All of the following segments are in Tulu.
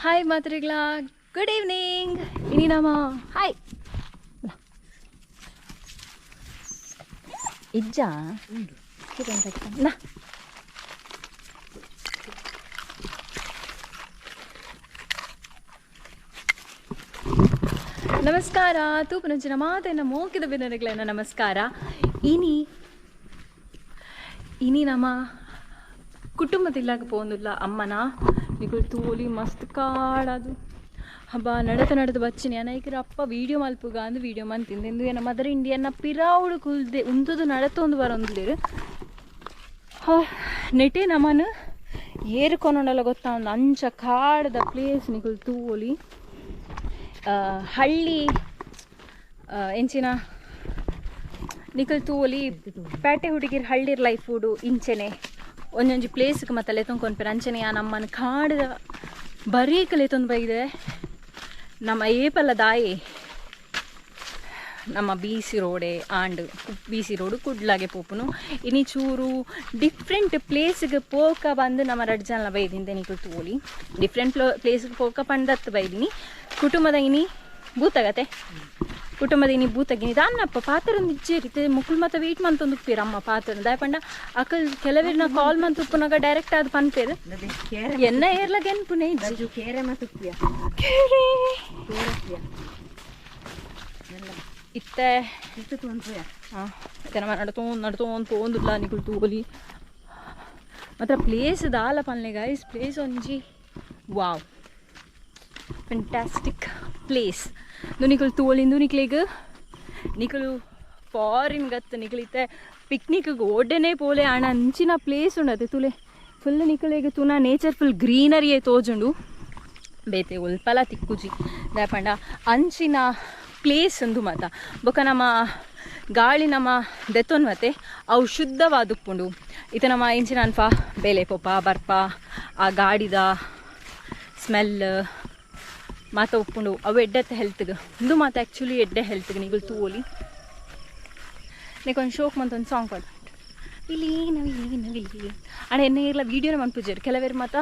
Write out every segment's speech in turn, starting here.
Hi ಮಾತ್ರಿಗ್ಲಾ, good evening. ಇನಿ ನಮ್ಮ ಹಾಯ್ ಇಜ್ಜಾ ನಾ. ನಮಸ್ಕಾರ ತೂಪುನಂಚಿನ ಮಾತೆನ ಮೋಕಿದ ಬಿನ್ನರೆಗ್ಲೇನ ನಮಸ್ಕಾರ. ಇನಿ ಇನಿ ನಮ್ಮ ಕುಟುಂಬದಿಲ್ಲಾಗ ಪೋಂದುಲ್ಲ ಅಮ್ಮನ ನಿಕುಲು ತೂಲಿ ಮಸ್ತ್ ಕಾಡದು ಹಬ್ಬ ನಡತ ನಡತ ಬಚ್ಚಿನಿ ಅನೈಕರ ಅಪ್ಪ ವೀಡಿಯೋ ಮಲ್ಪುಗ ಅಂದು ವೀಡಿಯೋ ಮಂತಿಂದು ಎಂದು ಏನ ಮದರ್ ಇಂಡಿಯನ್ನ ಪಿರಾವುಡು ಕುಲ್ದೆ ಉಂತುದು ನಡತೊಂದು ಬರೊಂದುಲ್ಲೆರ್. ನೆಟೆ ನಮನ್ ಏರುಕೊನೊಂಡಲ ಗೊತ್ತಾ ಒಂದು ಅಂಚ ಕಾಡದ ಪ್ಲೇಸ್ ನಿಕುಲು ತೂಲಿ. ಹಳ್ಳಿ ಎಂಚಿನ ನಿಕುಲು ತೂಲಿ ಪೇಟೆ ಹುಡುಗಿರ್ ಹಳ್ಳಿರ್ ಲೈಫ್ ಉಡು ಇಂಚೆನೆ ಒಂಜೊಂಜಿ ಪ್ಲೇಸ್ಗೆ ಮತ್ತೆ ಲೆತ್ತೊಂದು ಅಂಚನೆ ಆ ನಮ್ಮನ್ನು ಕಾಡದ ಬರೀಕ್ ಲೆತ್ತೊಂದು ಬೈದೆ. ನಮ್ಮ ಏಪಲ್ಲ ದಾಯಿ ನಮ್ಮ ಬಿ ಸಿ ರೋಡೆ ಆಂಡ್ ಬಿ ಸಿ ರೋಡು ಕುಡ್ಲಾಗೆ ಪೋಪುನು. ಇನಿ ಚೂರು ಡಿಫ್ರೆಂಟ್ ಪ್ಲೇಸ್ಗೆ ಪೋಕ ಬಂದು ನಮ್ಮ ರಡ್ಡು ಜನ ಬೈದಿಂದೆ ನಿಕುಲು ತೋಲಿ. ಡಿಫ್ರೆಂಟ್ ಪ್ಲೇಸ್ಗೆ ಪೋಕ ಪಂಡತ್ತು ಬೈದಿನಿ. ಕುಟುಂಬದ ಇನಿ ಬೂತಗತೆ ಕುಟುಂಬದ ಇನಿ ಬೂತಗಿನಿ ದಾನ್ನಪ್ಪ ಪಾತ್ರ ಇಜ್ಜೇರಿ ಮುಕುಲ್ ಮತ್ತೆ ವೇಟ್ ಮಂತೊಂದು ಉಪ್ಪೇರು ಅಮ್ಮ ಪಾತ್ರ ದಾಯಪಂಡ ಅಕಲ್ ಕೆಲವೇರ್ನ ಕಾಲ್ ಮಂತ್ ಉಪ್ಪುನಾಗ ಡೈರೆಕ್ಟ್ ಅದು ಪನ್ಪೇರು ಎನ್ನ ಏರ್ಲಾಗ ಎನ್ಪುನೆ ಇಜ್ಜಿ. ಇತ್ತೆ ನಮ್ಮ ನಡ್ತೋಂದು ನಡ್ತೋಂದು ಪೋಂದುಲ್ಲ ನಿಕುಲು ತೂಲಿ. ಮಾತ್ರ ಪ್ಲೇಸ್ ದಾಲ ಪನ್ಲೆ ಗೈಸ್, ಪ್ಲೇಸ್ ಒಂಜಿ ವಾವ್ ಫ್ಯಾಂಟಾಸ್ಟಿಕ್ ಪ್ಲೇಸ್. ನಿಕುಲು ತೋಲಿಂದು ನಿಕ್ಲೆಗ್ ನಿಕುಲು ಫಾರಿನ್ ಗತ್ತು ನಿಕಲಿತ್ತೆ ಪಿಕ್ನಿಕ್ಗೆ ಓಡನೆ ಪೋಲೆ ಆಣ ಅಂಚಿನ ಪ್ಲೇಸ್ ಉಂಡತೆ ತುಲೆ. ಫುಲ್ ನಿಕುಲೆಗ್ ತೂನ ನೇಚರ್ ಫುಲ್ ಗ್ರೀನರಿಯೇ ತೋಜುಂಡು. ಬೇತೆ ಒಲ್ಪಲ ತಿಕ್ಕುಜಿ ದಾಯಪಂಡ ಅಂಚಿನ ಪ್ಲೇಸ್ ಉಂದು ಮಾತ. ಬೊಕ ನಮ್ಮ ಗಾಳಿ ನಮ್ಮ ದೆತ್ತೊನ್ವತೆ ಅವು ಶುದ್ಧವಾದುಪ್ಪುಂಡು. ಇತ್ತ ನಮ್ಮ ಇಂಚಿನ ಅನ್ಫ ಬೇಲೆ ಪೋಪ ಬರ್ಪ ಆ ಗಾಡಿದ ಸ್ಮೆಲ್ ಮಾತ ಉಪ್ಪುಂಡು. ಅವು ಎಡ್ಡತ್ತೆ ಹೆಲ್ತ್ಗೆ ಉಂದು ಮಾತ ಆ್ಯಕ್ಚುಲಿ ಎಡ್ಡೆ ಹೆಲ್ತ್ಗೆ ನಿಗುಲು ತೂವೊಲಿ. ಒಂದು ಶೋಕ್ ಮಂತ ಒಂದು ಸಾಂಗ್ ಪಾಡ್ ಇಲ್ಲಿ ನವಿಲಿ ನವಿಲಿ ಅಣ್ಣ ಎನ್ನ ಇರ್ಲ ವೀಡಿಯೋನ ಮನ್ಪುಜೆರ್ ಕೆಲವೇರು ಮಾತ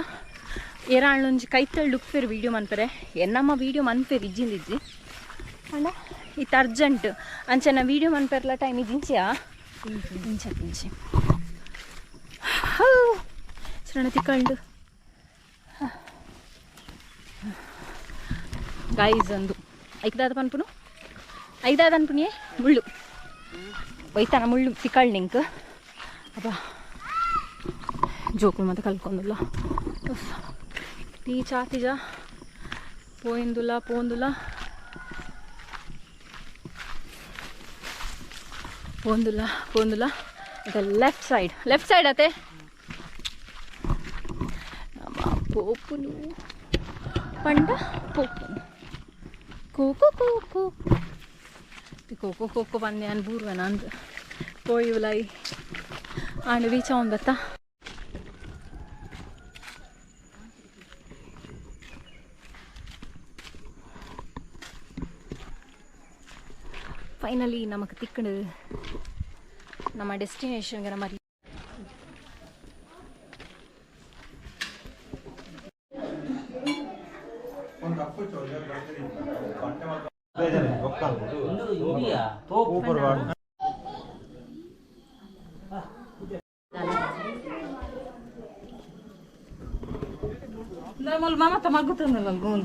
ಏರಾಣ್ಣೊಂಜಿ ಕೈತಳ್ಳು ಉಪ್ಪೇರು ವೀಡಿಯೋ ಮನ್ಪರೆ ಎನ್ನಮ್ಮ ವೀಡಿಯೋ ಮನ್ಪೇರು ಇಜ್ಜಿಂದ ಇಜ್ಜಿ ಅಣ್ಣ ಇತ್ತು ಅರ್ಜೆಂಟ್ ಅಂಚನ ವೀಡಿಯೋ ಮನ್ಪೆರ್ಲ ಟೈಮ್ ಇಜ್ಜಿಂಚಿಯಾ ಇಂಚ ಇಂಚಿ ಶರಣ ತಿಕ್ಕಂಡು ಗೈಸ್ ಅಂದು ಐಕ್ದಾದ ಪನ್ಪುನು ಐದಾದ ಅನ್ಪುನಿಯೇ ಮುಳ್ಳು ಒಯ್ತಾನ ಮುಳ್ಳು ತಿಕ್ಕಳ್ ನಿಂಕ್ ಅಬ್ಬ ಜೋಕುಲು ಮತ್ತೆ ಕಲ್ಕೊಂದುಲ್ಲ ಟೀ ಚಾತಿಜ ಪೋಯಿಂದುಲ್ಲ ಪೋಂದುಲ್ಲ ಪೋಂದುಲ್ಲ ಪೋಂದುಲ್ಲ. ಲೆಫ್ಟ್ ಸೈಡ್ ಲೆಫ್ಟ್ ಸೈಡ್ ಅತೆ ನಮ್ಮ ಪೋಪುನು ಪಂಡ ಪೋಪುನು ಕೋಕೋ ಕೋಕೋ ಕೋಕೋ ಕೋಕೋ ಬಂದೆ ಅನ್ ಬೂರ್ವ ನಂದು ಕೋಯಿ ಆಂಡ್ ರೀಚ್ ಅವನ್ ಬತ್ತಾ. ಫೈನಲಿ ನಮಕ್ ತಿಕ್ಕಡು ನಮ್ಮ ಡೆಸ್ಟಿನೇಷನ್ಗೆ ನಮ್ಮ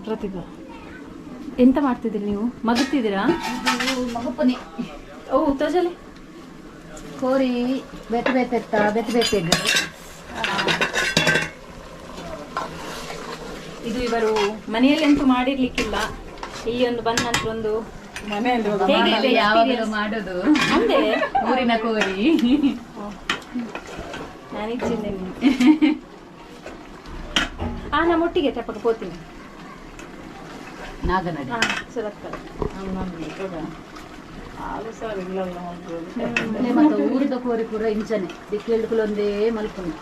ಪ್ರತಿಭಾ. ಎಂತ ಮಾಡ್ತಿದ್ದೀರಿ ನೀವು? ಮಗುತ್ತಿದ್ದೀರಾ? ಮಗುಪುನಿ. ಓ ತೋಜಲೆ ಕೋರಿ ಬೇತೆ ಬೇತೆ ಬೇತೆ ಬೇತೆ. ಇದು ಇವರು ಮನೆಯಲ್ಲಿ ಅಂತೂ ಮಾಡಿರ್ಲಿಕ್ಕಿಲ್ಲ, ಇಲ್ಲಿ ಒಂದು ಬಂದ ನಂತರ ಒಂದು ಮನೆಯಲ್ಲಿ ಯಾವಾಗಲೂ ಮಾಡೋದು ಅಂದೆ ಊರಿನ ಕೋರಿ. ನಾನಿಚ್ಚಿಂದೆ ಆ ನಮ್ಮೊಟ್ಟಿಗೆ ತಪ್ಪಕ ಪೋತೀನಿ ನಾಗನಡಿ ಮತ್ತೆ ಊರಿದ ಕೋರಿ ಪೂರ ಇಂಚನೆ ದಿಕ್ಕೆಳ್ದುಕೊಂದೇ ಮಲ್ಪುನು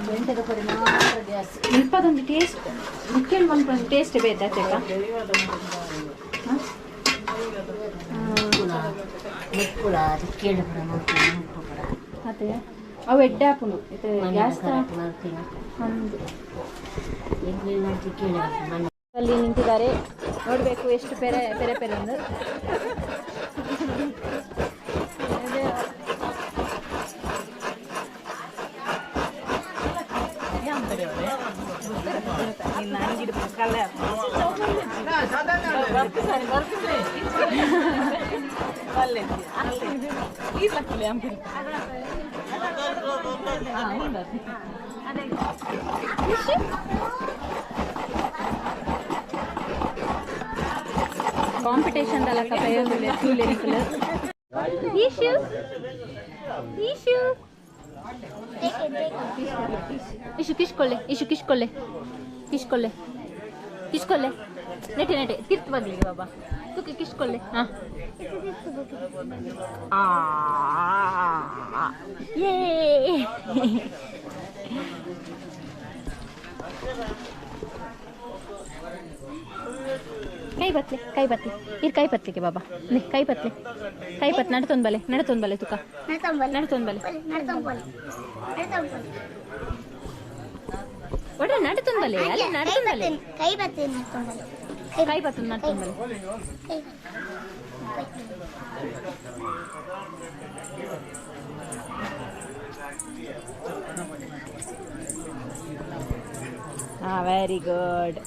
ಗಂಟೆದ ಕೋರಿ ಮಾತ್ರ ಗ್ಯಾಸ್ ಮುಲ್ಪದೊಂದು ಟೇಸ್ಟ್ ದಿಕ್ಕೆಳ್ ಮಲ್ಪೊಂದು ಟೇಸ್ಟ್ ಬೇತೆ ಅಚ್ಚಕ್ಕ ಮುಪ್ಪುಳ ದಿಕ್ಕೆಳ್ಳು ಪೂರ ಮಲ್ಪುನ ಮುಪ್ಪು ಪೂರ ಅದೇ ಅವು ಎಡ್ಡೆ ಆಪುಂಡು ಇತ್ತೆ ಗ್ಯಾಸ್ ಅಲ್ಲಿ ನಿಂತಿದ್ದಾರೆ ನೋಡಬೇಕು ಎಷ್ಟು ಪೆರೆ ಪೆರೆ ಪೆರೆ ಒಂದು ಕಾಂಪಿಟೇಷನ್ ಈಶು ಈಶು ಈಶು ಕಿಶ್ಕೊಳ್ಳೆ ಈಶು ಕಿಶ್ಕೊಳ್ಳೆ ಕಿಶ್ಕೊಳ್ಳೆ ಕಿಶ್ಕೊಳ್ಳೆ ನೆಟೆ ನೆಟೆ ತೀರ್ಥ ಬಗ್ಲಿಗೆ ಬಾಬಾ ತುಕ್ಕೆ ಕಿಶ್ಕೊಳ್ಳೆ ಹಾಂ ಏ ಕೈ ಬತ್ಲೆ ಕೈ ಬತ್ಲೆ ಇರ್ ಕೈ ಪತ್ಲಿಗೆ ಬಾಬಾ ನೆ ಕೈ ಪತ್ಲೆ ಕೈ ಪತ್ ನಡ್ತೊಂದು ಬಲೆ ನಡ್ತೊಂದು ಬಲೆ ತುಕ ನಡ್ತೊಂದು ಬಲೆ ಒಡೆ ನಡ್ತೊಂದು ಬಲೆ ಅಲ್ಲಿ ನಡ್ತೊಂದು ಬಲೆ ಕೈ ಬತ್ತಿ ನಡ್ಕೊಂಬಲೆ ಕೈ ಪತ್ತು ನಡ್ತೊಂದು ಬಲೆ ಹಾಂ ವೆರಿ ಗುಡ್.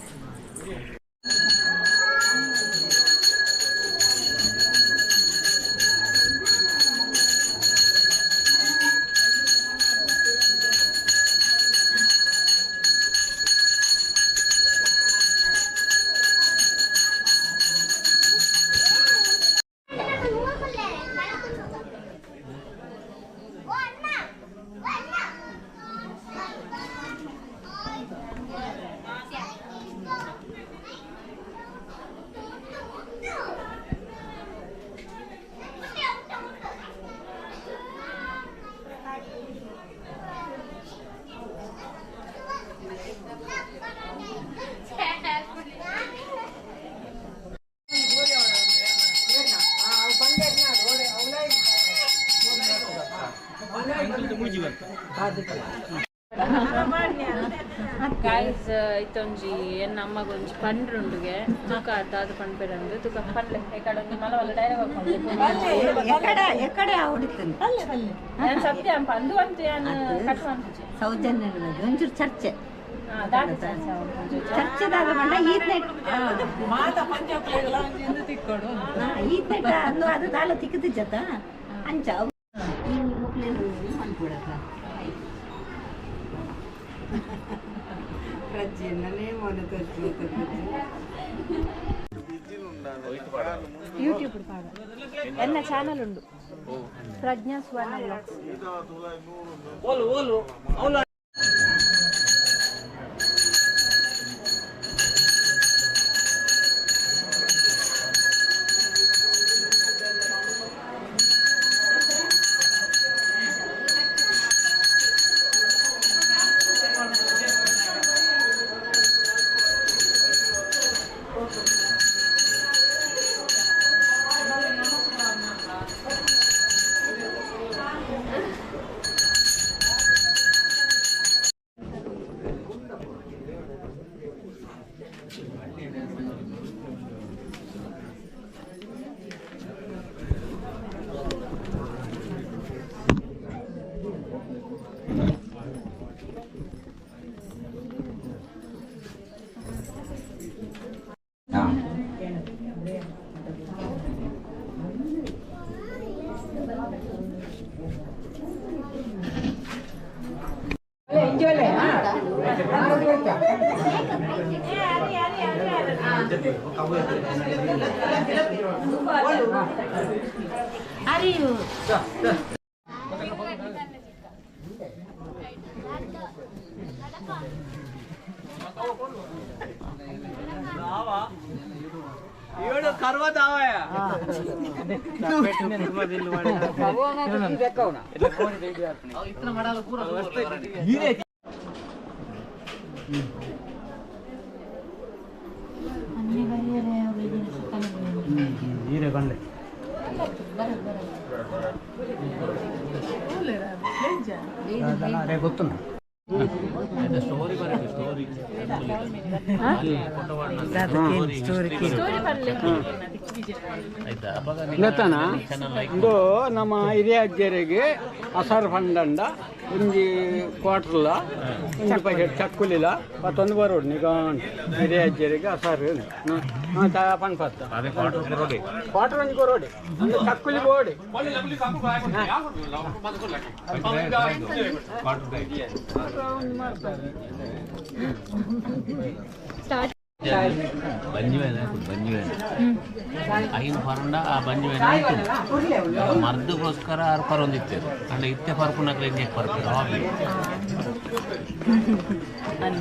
ಗಾಯ್ಸ್ ಇತ್ತೊಂಜಿ ಎನ್ನ ಅಮ್ಮಗೊಂಜಿ ಪಂಡ್ರುಂಡುಗೆ ತುಕ ಅದಾದ ಪಂಡ್ಪೆರಂದು ತುಕ ಪಂಡ್ಲೆ ಎಕಡೆ ಒಂಜಿ ಮಲವಲ್ಲ ಡೈಲಾಗ್ ಎಕಡೆ ಹೊಡಿತೀನಿ ನಾನು ಸತ್ಯ ಅಂದು ಅಂತ ಯಾನ್ ಕಟ್ ಮಾಡ್ತಿದ್ದೆ. ಸೌಜನ್ಯ ಒಂಚೂರು ಚರ್ಚೆ ಚರ್ಚೆದಾಗ ಬಂಡ ಈತ್ನೆಟ್ ಈತ್ನೆಟ್ ಅಂದು ಅದು ದಾಲ ತಿಕ್ಕದಿಜ್ಜತ್ತ ಅಂಚ ಈ ಮುಕ್ಲೇನು ಮನ್ಪುಡಕ ಯೂಟ್ಯೂಬ್ ಪಾಡ ಎನ್ನ ಚಾನಲ್ ಉಂಡು ಪ್ರಜ್ಞಾ ಸುವರ್ಣ ವ್ಲಾಗ್ಸ್. ಗೊತ್ತುಂಡು. ಸ್ಟೋರಿ ಪರ್ಲೆ. ಗೊತ್ತಾನ, ಇಂದು ನಮ್ಮ ಹಿರಿಯ ಅಜ್ಜರಿಗೆ ಅಸರ್ ಫಂಡಂಡ ಒಂಜಿ ಕ್ವಾರ್ಟರ್ಲ ಒಂಜಿ ಪ್ಯಾಕೆಟ್ ಚಕ್ಕುಲಿಲ ಮತ್ತೊಂದು ಬರೋಡು ನಿಗಾಂಟ್ ಹಿರಿಯ ಅಜ್ಜರಿಗೆ ಅಸರ್ ಪನ್ಪತ್ತ ಕ್ವಾರ್ಟರ್ ಒಂಜಿ ಕೊರೋಡಿ, ಒಂದು ಚಕ್ಕುಲಿ ಬೋಡಿ. ಸ್ಟಾರ್ಟ್. ಬಂಜುವೇನ ಬಂಜುವೇನ ಐನು ಪರಂಡ ಆ ಬಂಜುವೇನ ಮರ್ದುಗೋಸ್ಕರ ಆರು ಪರೊಂದಿತ್ತು ಅಂಡ ಇತ್ತೆ ಪರ್ಪುನಕ್ಲೆ ಇಂಜೆ ಪರ್ಪು. ಅನ್